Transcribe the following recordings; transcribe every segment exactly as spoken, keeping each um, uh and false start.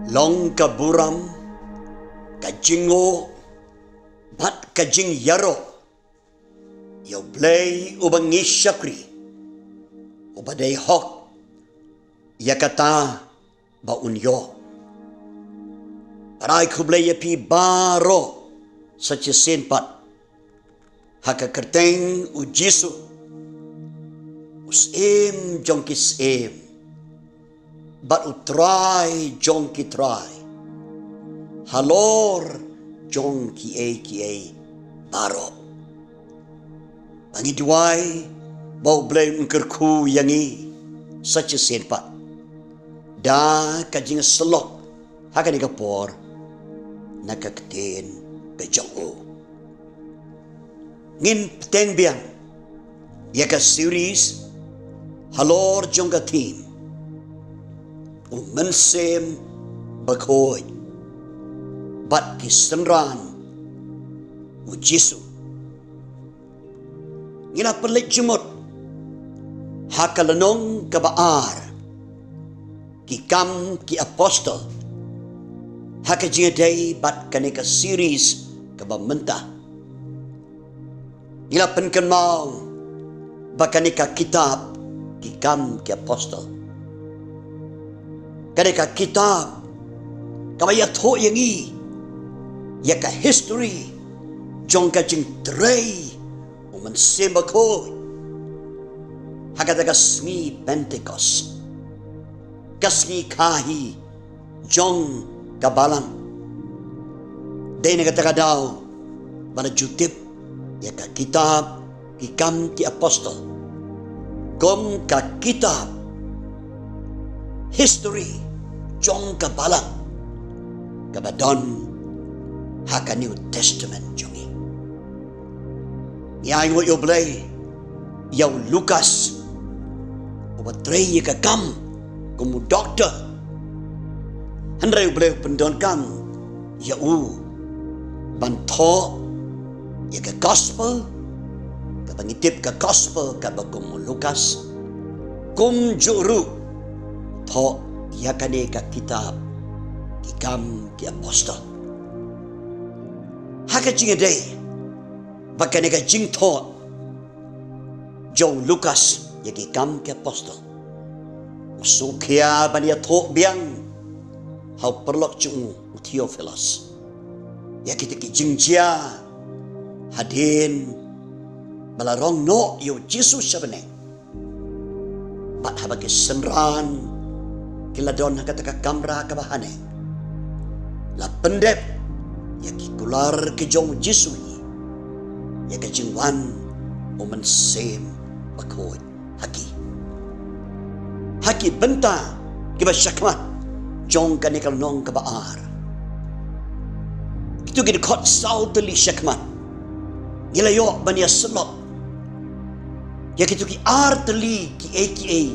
Long ka burom, ka jingnguh bad ka jingïaroh ïa U Blei uba ngi shakri, uba dei hok ïa kata ba un ïoh. Ai khublei ïa phi baroh sa shisien pat ha ka kyrteng U Jisu, U Syiem jong ki syiem bad U Trai jong ki trai, Halor jong kiei kiei baroh. Ba ngi duwai ba U Blei un kyrkhu ïa ngi sa shisien pat da ka jingsyllok ha kane ka por na ka ktien ka jong U. Ngin bteng biang ïa ka series halor jong ka theme U Mynsiem Bakhuid bad ki synran U Jisu. Ngi la pynleit jingmut ha ka lynnong kaba ar, Ki Kam ki Apostol, ha ka jingïadei bad kane ka series kaba mynta. Ngi la pynkynmaw ba kane ka kitab Ki Kam ki Apostol, kane ka kitab kaba ïathuh ïa ngi ïa ka history jong ka jingtrei U Mynsiem Bakhuid ha kata ka sngi Pentekost, ka sngi khaïi jong ka Balang. Dei na kata ka daw ba la ju tip ïa ka kitab Ki Kam ki Apostol kum ka kitab history jong ka Balang kaba don ha ka New Testament jong ngi. Ngi ai nguh ïa U Blei ïa u Lukas uba trei ïa ka kam kum u doktor. Hynrei U Blei u pyndonkam ïa u ban thoh ïa ka gospel kaba ngi tip, ka gospel kaba kum u Lukas, kumjuh ruh thoh ïa kane ka kitab Ki Kam ki Apostol. Ha ka jingïadei bad kane ka jingthoh jong u Lukas ïa Ki Kam ki Apostol, u sngewkhia ban ïathuh biang ha u paralok jong u, u Theophilus, ïa kita ki jingjia hadien ba la rong noh ïa U Jisu sha bneng bad haba ki synran ki la don ha kata ka kamra kaba haneng, la pyndep ïa ki kular ki jong U Jisu hi ïa ka jingwan U Mynsiem Bakhuid ha ki. Ha ki bynta kiba shakhmat jong kane ka lynnong kaba ar, kito ki dkhot saw tylli shakhmat ngi la ïoh ban ïasyllok ïa kito ki ar tylli kiei kiei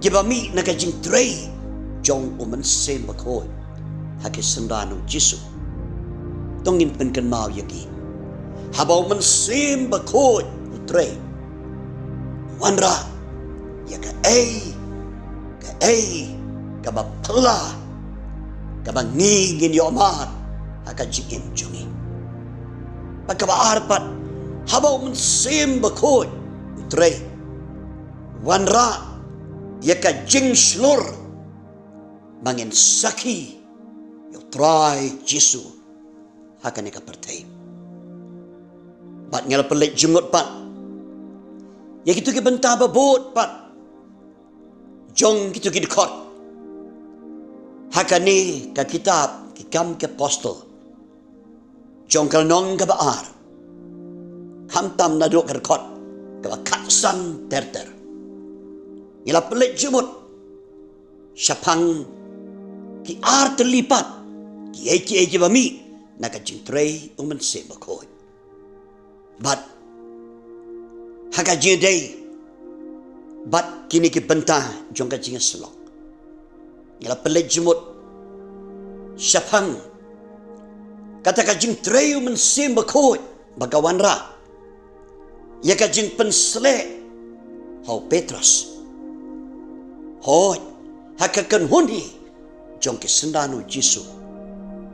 kiba mih na ka jingtrei jong U Mynsiem Bakhuid ha ki synran U Jisu. To ngin pynkynmaw ïa ki. Haba U Mynsiem Bakhuid u trei, wanrah ïa kaei kaei kaba phylla kaba ngi ngin ïohmad ha ka jingim jong ngi. Bad kaba ar pat, haba U Mynsiem Bakhuid u trei, wanrah ïa ka jingshlur ba ngin sakhi ïa U Trai Jisu ha kane ka pyrthei. Bad ngi la pynleit jingmut pat ïa kito ki bynta babud pat jong kito ki dkhot ha kane ka kitab Ki Kam ki Apostol, jong ka lynnong kaba ar, khamtam naduh ka dkhot kaba khatsan ter ter. Ngi la pynleit jingmut shaphang ki ar tylli pat kiei kiei kiba mih na ka jingtrei U Mynsiem Bakhuid. Bad ha ka jingïadei bad kine ki bynta jong ka jingïasyllok, ngi la pynleit jingmut shaphang kata ka jingtrei U Mynsiem Bakhuid ba ka wanrah ïa ka jingpynsleh ha u Petros. Hooid, ha ka kynhun hi jong ki synran u Jisu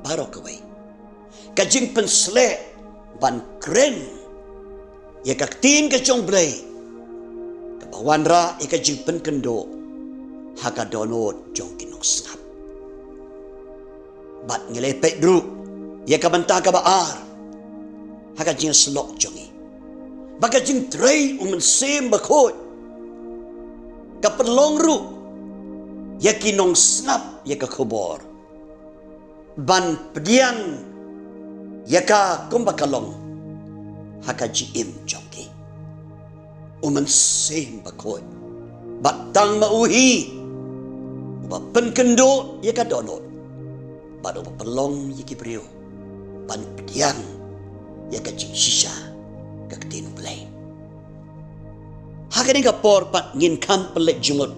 baroh kawei. Ka jingpynsleh ban kren ïa ka ktien ka jong U Blei kaba wanrah ïa ka jingpynkynduh ha ka dohnud jong ki nongsngap. Bad ngi la peit ruh ïa ka bynta kaba ar ha ka jingïasyllok jong ngi ba ka jingtrei U Mynsiem Bakhuid ka pynlong ruh ïa ki nongsngap ïa ka khubor ban pdiang ïa ka kumba ka long ha ka jingim jong ki. U Mynsiem Bakhuid, bad tang ma u hi uba pynkynduh ïa ka dohnud bad uba pynlong ïa ki briew ban pdiang ïa ka jingshisha ka ktien U Blei. Ha kane ka por pat ngin kham pynleit jingmut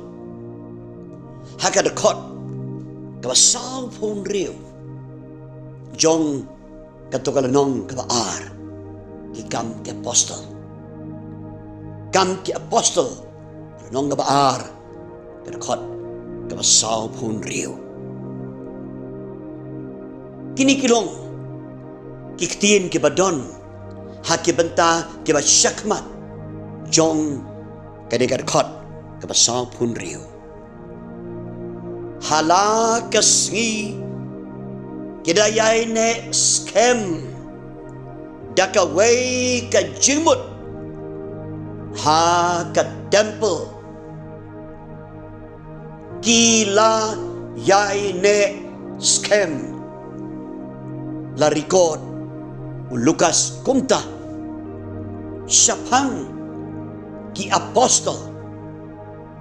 ha ka dkhot kaba sawphew hynriew jong kato ka lynnong kaba ar, ki Kam ki Apostol. Kam ki Apostol, lynnong kaba ar, ka dkhot kaba sawphew hynriew. Kine ki long ki ktien kiba don ha ki bynta kiba shakhmat jong kane ka dkhot kaba sawphew hynriew. Ha la ka sngi ki da ïaineh skhem da kawei ka jingmut ha ka temple. Ki la ïaineh skhem. La record u Lukas kumta shaphang ki apostol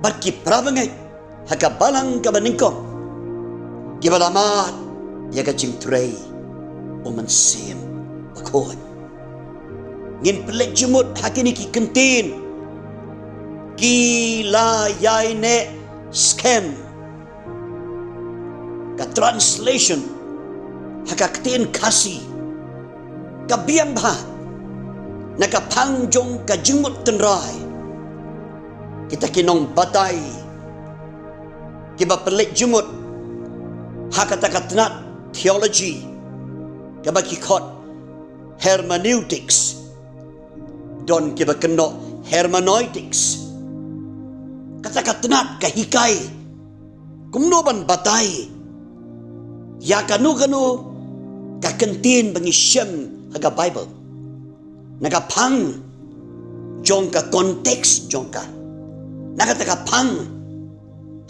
bad ki parabangeit ha ka balang kaba nyngkong kiba la mad ïa ka jingtrei U Mynsiem Bakhuid. Ngin pynleit jingmut ha kine ki kyntien, ki la ïaineh skhem. Ka translation ha ka ktien Khasi ka biang bha na ka phang jong ka jingmut tynrai. Kita ki nongbatai kiba pynleit jingmut ha kata ka tnat theology kaba ki khot hermeneutics, don kiba kynnoh hermeneutics. Kata ka tnat ka hikai kumno ban batai ïa kano kano ka kyntien ba ngi shem ha ka Bible na ka phang jong ka context jong ka, na kata ka phang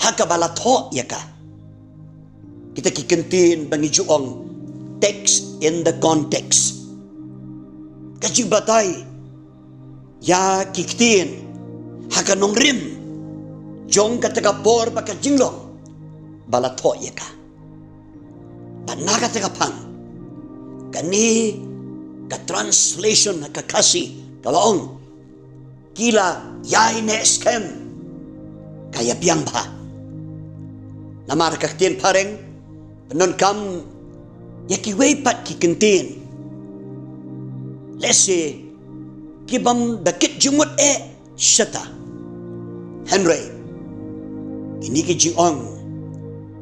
ha kaba la thoh ïa ka. Kita ki kyntien ba ngi ju ong text in the context. Ka jingbatai ïa ki ktien ha ka nongrim jong kata ka por bad ka jinglong ba la thoh ïa ka. Bad na kata ka phang kane ka translation ha ka Khasi kaba ong ki la ïaineh skhem ka ïa biang bha. Namar ka ktien phareng pyndonkam ïa kiwei pat ki kyntien, lehse ki bym da kit jingmut eh shata. Hynrei kine ki jingong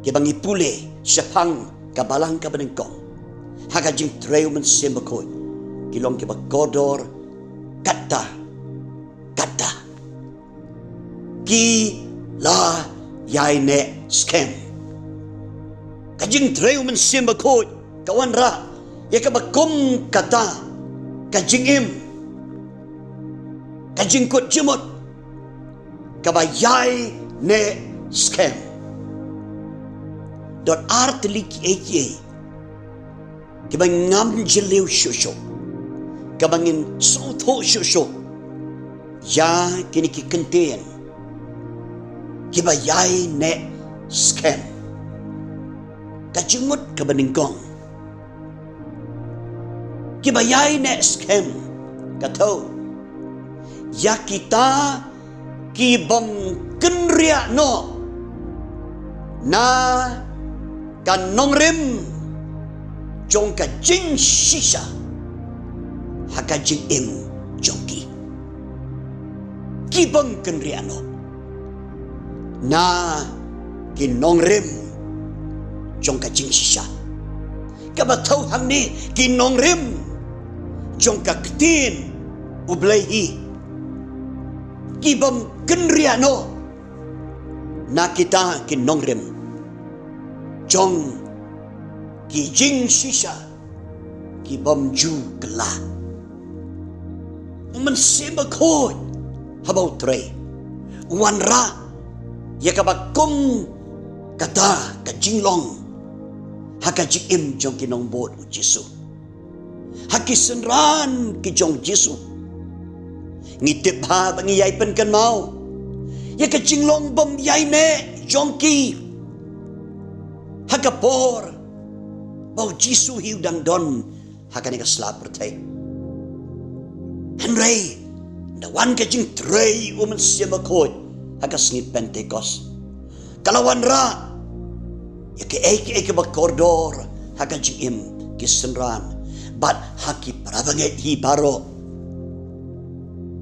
kiba ngi pule shaphang ka balang kaba nyngkong ha ka jingtrei U Mynsiem Bakhuid ki long kiba kordor katta katta. Ki la ïaineh skhem. Ka jingtrei U Mynsiem Bakhuid ka wanrah ïa kaba kum kata ka jingim, ka jingkut jingmut kaba ïaineh skhem. Don ar tylli kiei kiei kiba ngam jylliew shuh shuh, kaba ngin sngewthuh shuh shuh ïa kine ki kyntien kiba ïaineh skhem. Ka jingmut kaba nyngkong, kiba ïaineh skhem, ka thew ïa kita ki bym kynriah noh na ka nongrim jong ka jingshisha ha ka jingim jong ki. Ki bym kynriah noh na ki nongrim jong ka jingshisha. Kaba thaw hangne ki nongrim jong ka ktien U Blei hi, ki bym kynriah noh na kita ki nongrim jong ki jingshisha ki bym ju kylla. U Mynsiem Bakhuid haba u trei, u wanrah ïa kaba kum kata ka jinglong ha ka jingim jong ki nongbud U Jisu, ha ki synran ki jong U Jisu. Ngi tip bha ba ngi ïai pynkynmaw ïa ka jinglong bym ïaineh jong ki ha ka por ba U Jisu hi u dang don ha kane ka sla pyrthei. Hynrei da wan ka jingtrei U Mynsiem Bakhuid ha ka sngi Pentekost, ka la wanrah ïa kiei kiei kiba kordor ha ka jingim ki synran bad ha ki parabangeit hi baroh,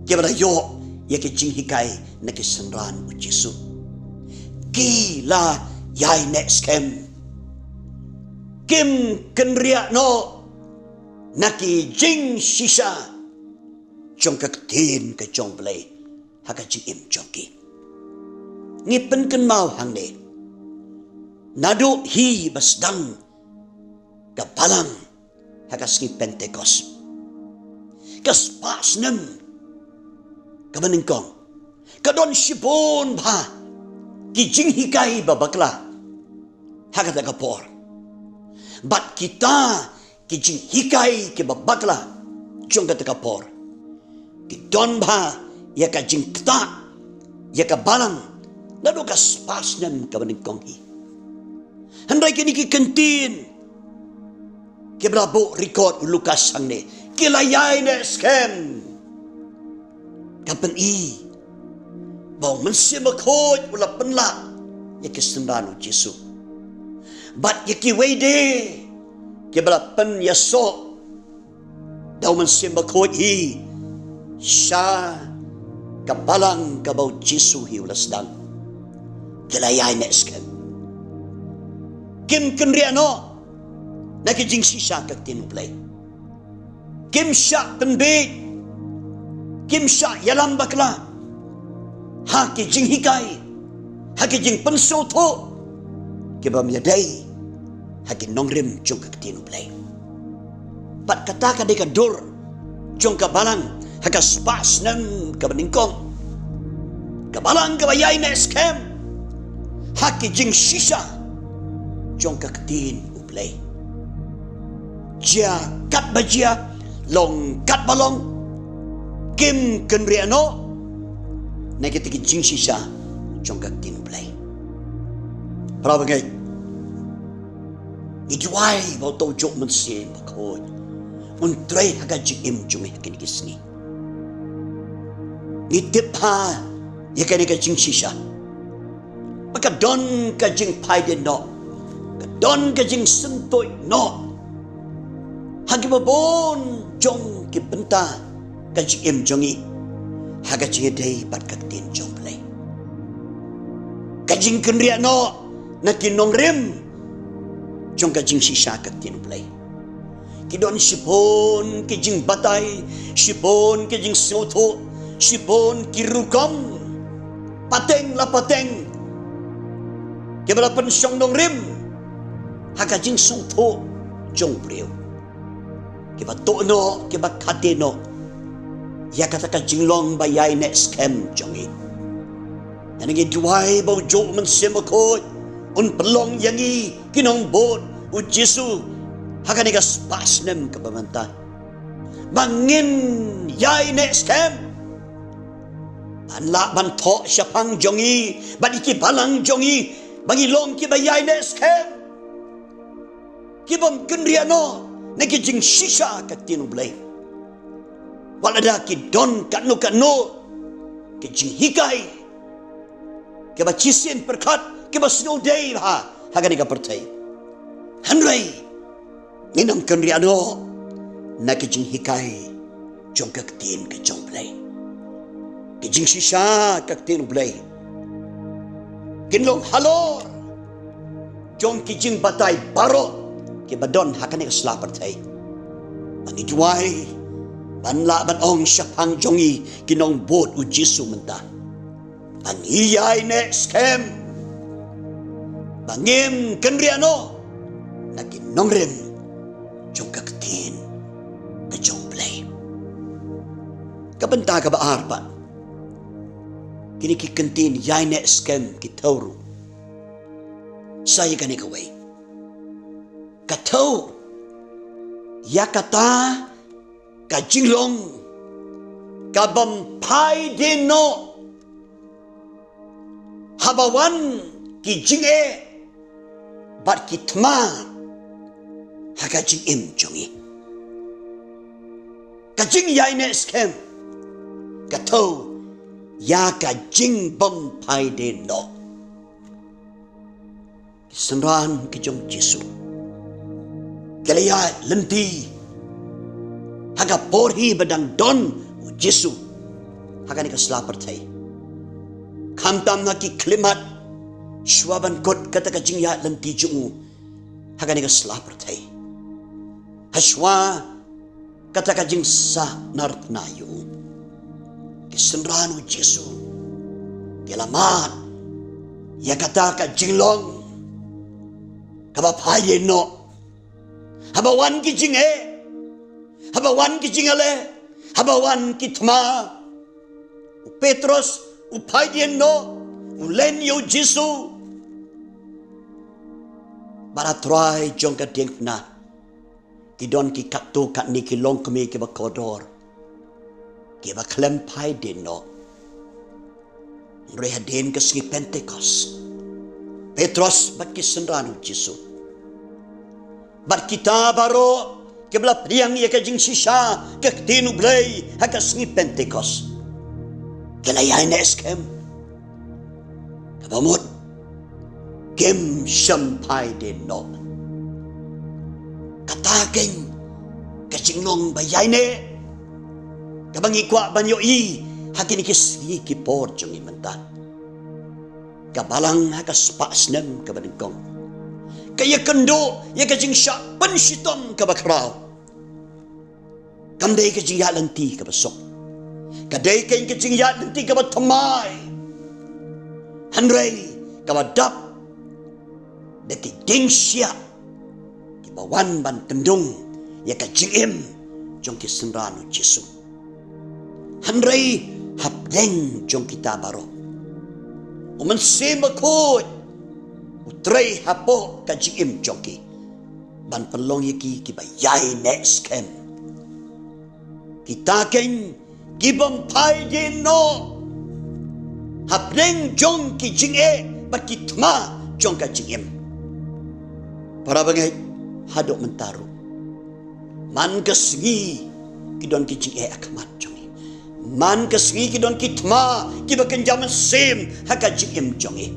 kiba la ïoh ïa ki jinghikai na ki synran U Jisu. Ki la ïaineh skhem, kim kynriah noh na ki jingshisha jong ka ktien ka jong U Blei ha ka jingim jong ki. Ngi pynkynmaw hangne, naduh hi ba sdang ka balang ha ka sngi Pentekost, ka spah snem kaba nyngkong, ka don shibun bha ki jinghikai ba bakla ha kata ka por. Bad kita ki jinghikai kiba bakla jong kata ka por, ki don bha ïa ka jingktah ïa ka balang naduh ka spah snem kaba nyngkong hi. Hynrei kine ki kyntien kiba la buh record u Lukas hangne, ki la ïaineh skhem. Ka pyni ba U Mynsiem Bakhuid u la pynlah ïa ki synran U Jisu bad ïa kiwei de kiba la pynïasoh da U Mynsiem Bakhuid hi sha ka balang kaba U Jisu hi u la sdang. Ki la ïaineh skhem, kim kynriah noh na ki jingshisha ka ktien U Blei. Kim shah pynbiej, kim shah ïalam bakla ha ki jinghikai, ha ki jingpynsngewthuh kiba ym ïadei ha ki nongrim jong ka ktien U Blei. Bad kata ka dei ka dur jong ka balang ha ka spah snem kaba nyngkong, ka balang kaba ïaineh skhem ha ki jingshisha jong ka ktien U Blei. Jia katba jia, long katba long, kim kynriah noh na kita ki jingshisha jong ka ktien U Blei. Parabangeit, ngi duwai ba uto u juh Mynsiem Bakhuid un trei ha ka jingim jong ngi ha kine ki sngi. Ngi tip bha ïa kane ka jingshisha ba ka don ka jingphaidien noh, ka don ka jingsngewthuh noh ha kiba bun jong ki bynta ka jingim jong ngi ha ka jingïadei bad ka ktien jong U Blei. Ka jingkynriah noh na ki nongrim jong ka jingshisha ka ktien U Blei. Ki don shibun ki jingbatai, shibun ki jingsngewthuh, shibun ki rukom pateng la pateng kiba la pynshong nongrim ha ka jingsngewthuh jong u briew, kiba tuh noh, kiba khate noh ïa kata ka jinglong ba ïaineh skhem jong ngi. Ngi duwai ba u juh Mynsiem Bakhuid un pynlong ïa ngi ki nongbud U Jisu ha kane ka spah snem kaba mynta, ba ngin ïaineh skhem, ban lah ban thoh shaphang jong ngi bad ïa ki balang jong ngi, ba ngin long kiba ïaineh skhem, ki bym kynriah noh na ki jingshisha ka ktien U Blei, wat lada ki don katno katno ki jinghikai kiba shisien pyrkhat, kiba sngewdei bha ha kane ka pyrthei. Hynrei ngin ym kynriah noh na ki jinghikai jong ka ktien ka jong U Blei. Ki jingshisha ka ktien U Blei kin long halor jong ki jingbatai baroh kiba don ha kane ka sla pyrthei. Ba ngi duwai ban lah ban ong shaphang jong ngi ki nongbud u Jisu mynta, ba ngi ïai neh skhem ba ngim kynriah noh na ki nongrim jong ka ktien ka jong U Blei. Ka bynta kaba ar pat, kine ki kyntien ïai neh skhem ki thew ruh sa ïa kane kawei. Ka thew ïa kata ka jinglong kabym phai dien noh haba wan ki jingeh bad ki thma ha ka jingim jong ngi. Ka jingïai neh skhem ka thew ïa ka jingbym phai dien noh. Ki synran ki jong U Jisu ki la ïaid lynti ha ka por hi ba dang don U Jisu ha kane ka sla pyrthei. Khamtam ha ki khyllipmat shuwa ban kut kata ka jingïaid lynti jong u ha kane ka sla pyrthei, ha shuwa kata ka jingsah narphna ïa u, ki synran U Jisu ki la mad ïa kata ka jinglong kaba phai dien noh. Haba wan ki jingeh, haba wan ki jingeh, haba wan ki thma, u Petros u phai dien noh, u len ïa U Jisu. Bad ha trai jong ka diengphna ki don ki katto katne ki longkmie kiba kordor kiba khlem phai dien noh. Hynrei hadien ka sngi Pentekost, Petros bad ki synran U Jisu bad kita baroh kiba la pdiang ïa ka jingshisha ka ktien U Blei ha ka sngi Pentekost, ki la ïai neh skhem kaba mut kim shym phai dien noh. Kata keiñ ka jinglong ba ïai neh kaba ngi kwah ban ïohi ha kine ki sngi ki por jong ngi mynta. Ka balang ha ka spah snem kaba nyngkong ka ïakynduh ïa ka jingshah pynshitom kaba khraw. Kam dei ka jingïaid lynti kaba suk, ka dei keiñ ka jingïaid lynti kaba thymmai, hynrei kaba dap da ki dieng shiah kiba wan ban kyndung ïa ka jingim jong ki synran U Jisu. Hynrei hapdeng jong kita baroh, U Mynsiem Bakhuid u trei hapoh ka jingim jong ki ban pynlong ïa ki kiba ïai neh skhem. Kita keiñ kibym phai dien noh hapdeng jong ki jingeh bad ki thma jong ka jingim. Para bangeit, haduh mynta ruh man ka sngi ki don ki jingeh ha khmat jong ngi. Man ka sngi ki don ki thma kiba kynja mynsiem ha ka jingim jong ngi.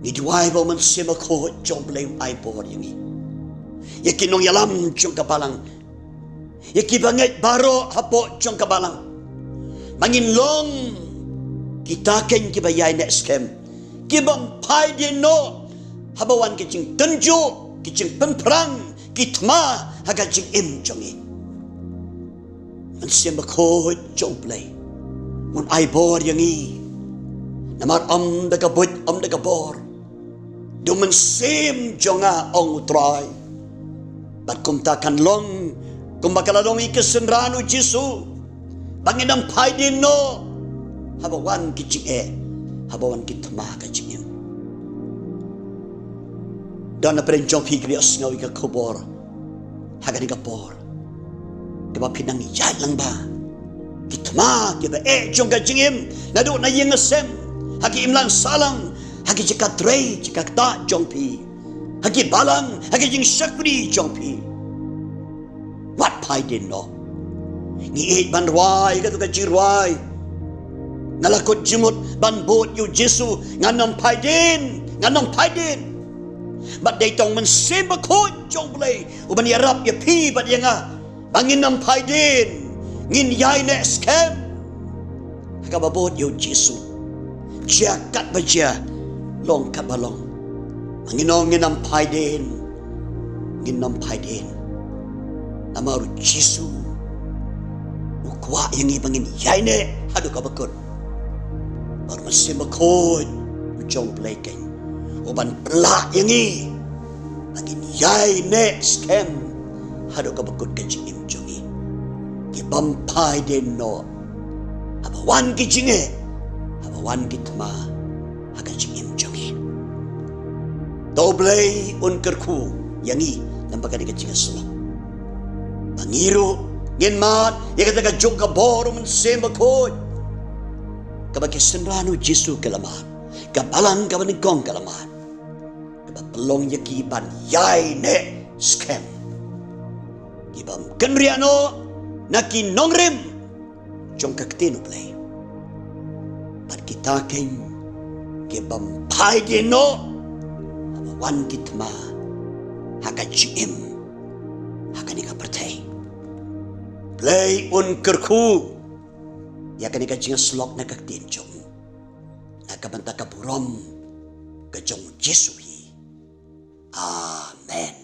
Ngi duwai ba U Mynsiem Bakhuid jong U Blei un ai bor ïa ngi, ïa ki nongïalam jong ka balang, ïa kiba ngeit baroh hapoh jong ka balang, ba ngin long kita keiñ kiba ïai neh skhem, kibym phai dien noh haba wan ki jingtynjuh, ki jingpynphrang, ki thma ha ka jingim jong ngi. Mynsiem Bakhuid jong U Blei un ai bor ïa ngi, namar ym da ka buit, ym da ka bor, da U Mynsiem jong nga, ong U Trai. Bad kumta kan long kumba ka la long ïa ki synran U Jisu, ba ngin ym phai dien noh haba wan ki jingeh, haba wan ki thma ka jingim. Don na pdeng jong phi kiba ïohsngew ïa ka khubor ha kane ka por, kaba phi nang ïaid lang ba ki thma kiba eh jong ka jingim, naduh na ïing na sem, ha ki imlang sahlang, ha ki jaka trei jaka ktah jong phi, ha ki balang, ha ki jingshakri jong phi. Wat phai dien noh. Ngi ïeit ban rwai kato ka jingrwai. Nga la kut jingmut ban bud ïa U Jisu, ngan ym phai dien, ngan ym phai dien. Bad dei tang U Mynsiem Bakhuid jong U Blei uban ïarap ïa phi bad ïa nga ba ngin ym phai dien, ngin ïai neh skhem ha kaba bud ïa U Jisu. Jia katba jia, long katba long, Ngin ong ngin ym phai dien, ngin ym phai dien. Namar u Jisu u kwah ïa ngi ba ngin ïaineh haduh kaba kut. Bad u Mynsiem Bakhuid u jong u Blei keiñ u ban pynlah ïa ngi ba ngin ïaineh skhem haduh kaba kut ka jingim jong ngi. Ki bym phai dien noh haba wan ki jingeh, haba wan ki thma ha ka jingim jong ngi. To u Blei un kyrkhu ïa ngi lyngba kane ka jingïasyllok ba ngi ruh ngin mad ïa kata ka juk ka bor u Mynsiem Bakhuid kaba ki synran u Jisu ki la mad, ka balang kaba nyngkong ka la mad, kaba pynlong ïa ki ban ïaineh skhem, ki bym kynriah noh na ki nongrim jong ka ktien u Blei. Bad kita keiñ ki bym phai dien noh haba wan ki thma ha ka jingim ha kane ka pyrthei. Blei un kyrkhu ïa kane ka jingïasyllok na ka ktien jong u, na ka bynta ka burom ka jong u Jisu hi. Amen.